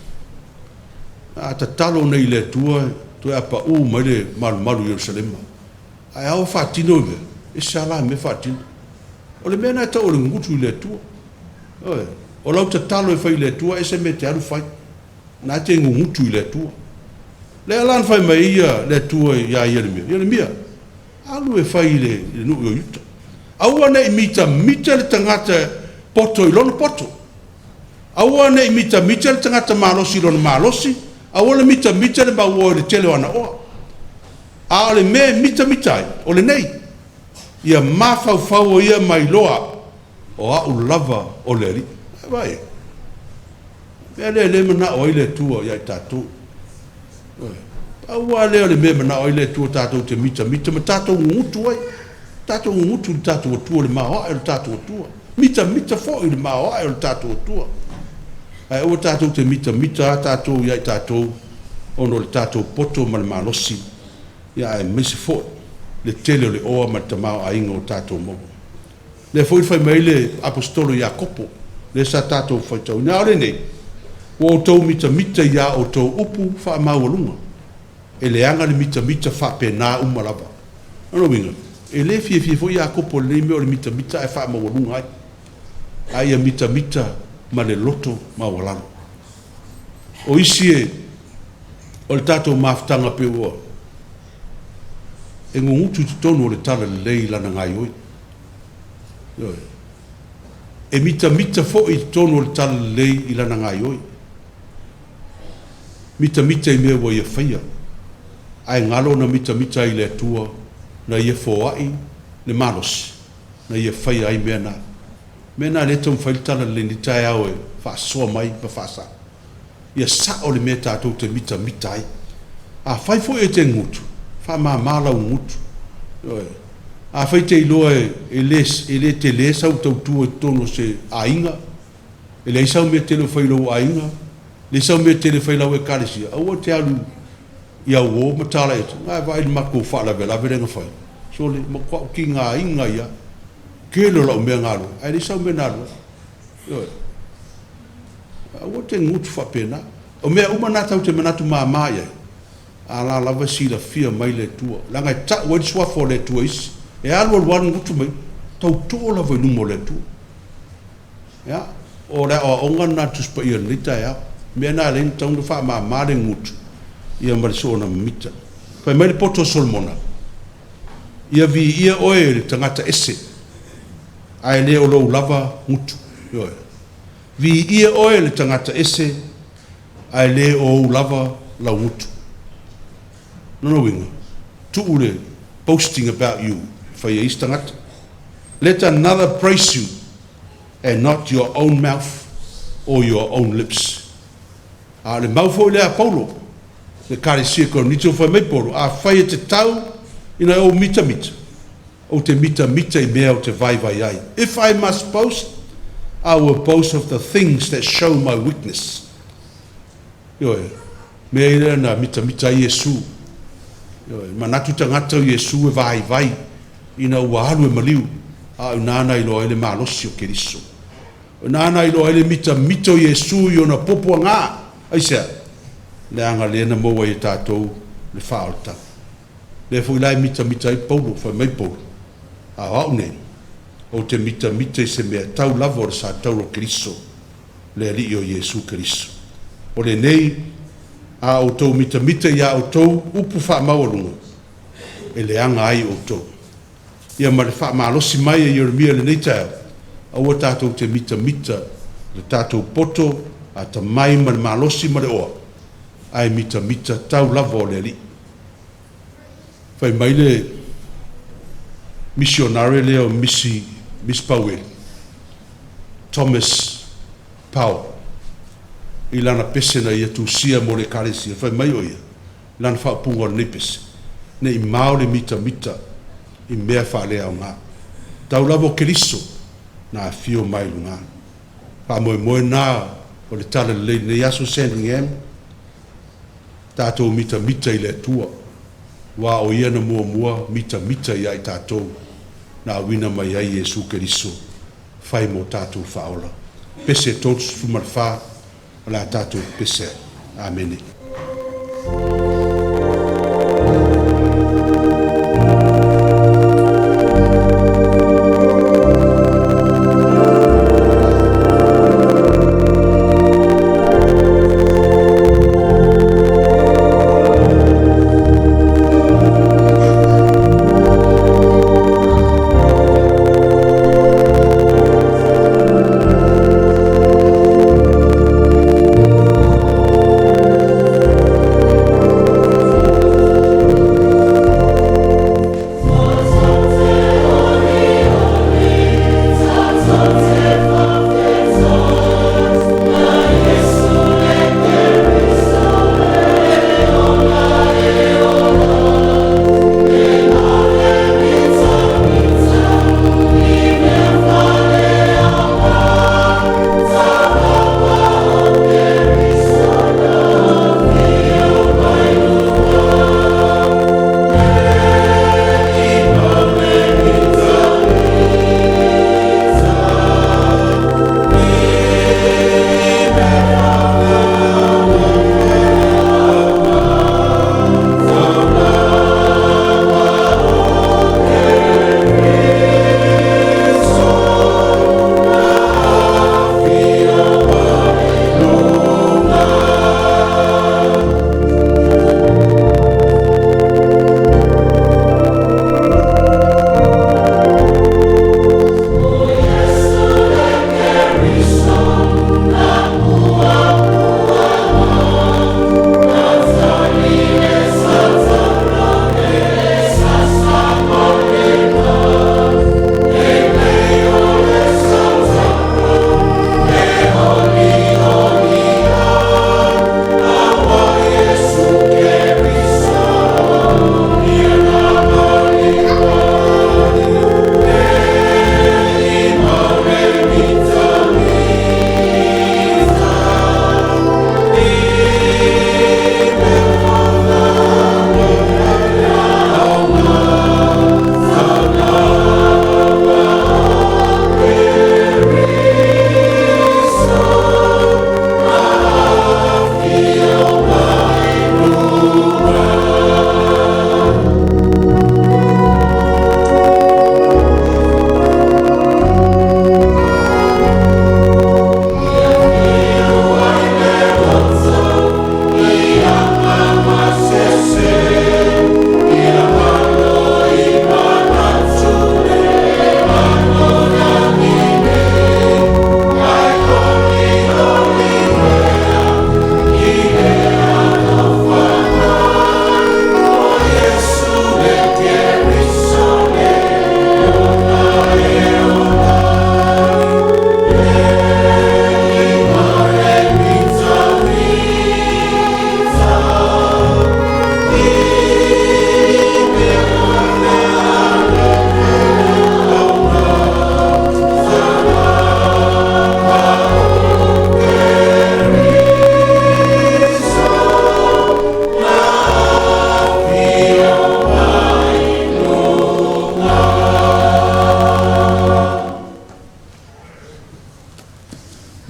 A tatalo nei i le Atua toe apauu mai le malumalu i Ierusalema, ae a o e faatino le mea, e ese lava la mea faatino. O le mea lena e tau o le gugutu i le Atua. Ioe. O lau tatalo e fai i le Atua ese mea e te alu fai. O lena e te gugutu i le Atua. Lea la na fai mai ai le Atua ia Ieremia, Ieremia, alu e fai i le nuu o Iuta. Aua ne i mitamita le tagata poto i lona poto. Aua ne i mitamita le tagata malosi i lona malosi, aua le mitamita le mauoa i le tele o ana oa. A o le mea e mitamita ai, o lenei, ia mafaufau o ia ma iloa o au lava o le Alii. Vaai, o le mea lea o lea e manao ai le Atua ia i tatou. Pau lava lea o le mea e manao ai le Atua tatou te mitamita ma tatou gugutu ai, tatou gugutu i le tatou Atua, i le maoae o le tatou Atua, mitamita foi i le maoae o le tatou Atua. Ae aua tatou te mitamita lava tatou ia i tatou ona o le tatou poto ma le malosi, aemaise foi le tele o le oa ma le tamaoaiga o tatou maua. Lea foi na fai mai ai le Aposetolo Iakopo, lea sa tatou faitauina, a o lenei, ua outou mitamita i a outou upu faamaualuga. E leaga le mitamita faapena uma lava. O lona uiga, e le fiafia foi Iakopo i lenei mea o le mitamita ae faamaualuga ai, a ia mitamita ma le loto maualalo. O isi o le tatou mafutaga pei ua e gugutu i totonu o le talalelei i lana gaoioi. Ioe. E mitamita foi i totonu o le talalelei i lana gaoioi. Mitamita i mea ua ia faia, ae galo ona mitamita ai i le Atua na ia foai le malosi na ia faia ai mea na. Mea na o lea e taumafai le talalelei i lenei taeao e faasoa mai ma faasao. Ia sao le mea tatou te mitamita ai. Afai foi e te gutu, faamama lau gutu. Ioe. Afai e te iloa e le tele sau tautua i totonu o se aiga, e leai sau mea tele o fai i lou aiga, leai sau mea tele e fai i lau Ekalesia, aua e te alu i auo ma talai atu, na e vaai i le matou faalavelave lea na fai, sole, matua ou tigaina ai lava, tele o lau mea na alu ai, ae leai sau mea na alu ai. Ioe. Aua e te gutu faapena. O mea uma na tatou te manatu mama i ai, a la lava e silafia mai le Atua, leaga e tau ai le suafa o le Atua e isi. E alu alu lava gugutu mai, tauto lava i luma o le Atua. Ia, o le aoaoga lena a le Tusi Paia i lenei taeao. O le mea lena e ala ai ona tatau ona faamama le gutu ia ma le soona mimita. Fai mai le poto o Solomona, Ia viia oe e le tagata ese, ae le o lou lava gutu. Ioe. Viia oe e le tagata ese, ae le o ou lava lau gutu. Lona uiga, tuu le boasting about you e fai e isi tagata. Let another praise you and not your own mouth or your own lips. A o le mau foi lea a Paulo, le Ekalesia i Korinito, fai mai Paulo, afai e te tau ina ou mitamita, ou te mitamita i mea ou te vaivai ai. If I must boast, I will boast of the things that show my weakness. Ioe, mea ia na mitamita ai Iesu. Ioe, manatu tagata o Iesu e vaivai ina ua alu e maliu, a o ina na iloa ai le malosi o Keriso. O ina na iloa ai le mitamita o Iesu i ona puapuaga. Aisea? Leaga lea na maua ai e tatou le faaolataga. Lea foi la e mitamita ai Paulo, fai mai Paulo, a o au nei, ou te mitamita i se mea tau lava o le satauro o Keriso, le Alii o Iesu Keriso. O lenei, a outou mitamita i a outou upu faamaualuga, e leaga ai outou. Ia ma le faamalosi mai e Ieremia i lenei taeao, aua tatou te mitamita i le tatou poto atamai ma le malosi ma le oa, ae mitamita tau lava o le Alii. Fai mai le misionare lea o Misi, Misi Paueli, Thomas Powell, i lana pese na ia tusia mo le Ekalesia, fai mai o ia, lana faaupuga o lenei pese, ne i mao le mitamita i mea faaleaoga. Tau lava o Keriso na afio mai luga. Faamoemoe na o le Talalelei i lenei aso Sandringham, tatou mitamita i le Atua, aua o Ia na muamua mitamita ia i tatou, na auina mai ai Iesu Keriso, fai mo tatou faaola. Pese 34, o le a tatou pepese ai. Amene.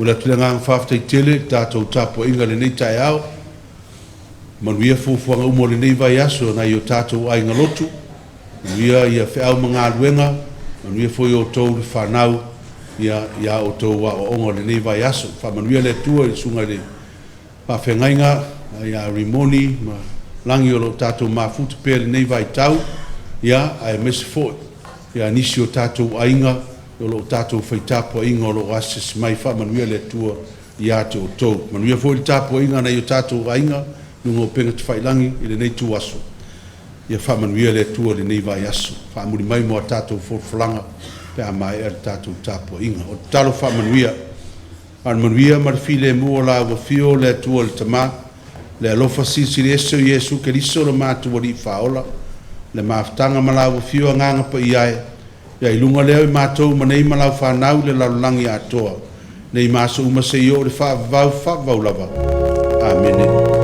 Momoli atu le agaga faafetai tele i le tatou tapuaiga i lenei taeao. Manuia fuafuaga uma o lenei vaiaso i nai o tatou aiga lotu, manuia ia feau ma galuega, manuia foi outou le fanau ia outou aoaoga o lenei vaiaso. Faamanuia le Atua i le susuga i le faafeagaiga ia Rimoni ma Lagi o lo o tatou mafuta pea i lenei vaitau, aemaise foi nisi o tatou aiga o lo o tatou fai tapuaiga o lo o asiasi mai. Faamanuia le Atua ia te outou. Manuia foi le tapuaiga a nai o tatou aiga i luga o upega tafailagi i lenei ituaso. Ia faamanuia le Atua i lenei vaiaso. Faamuli mai mo a tatou folafolaga pe a maea le tatou tapuaiga. O le tatalo faamanuia. Faamanuia ma le filemu o la ua afio le Atua le Tama, le alofa Silisili Ese o Iesu Keriso lo matou Alii Faaola, le mafutaga ma lau Afio Agaga Paia e, ia i luga lea o i matou ma nei ma lau fanau i le lalolagi atoa, nei ma aso uma seia oo i le faavavau, faavavau lava. Amene.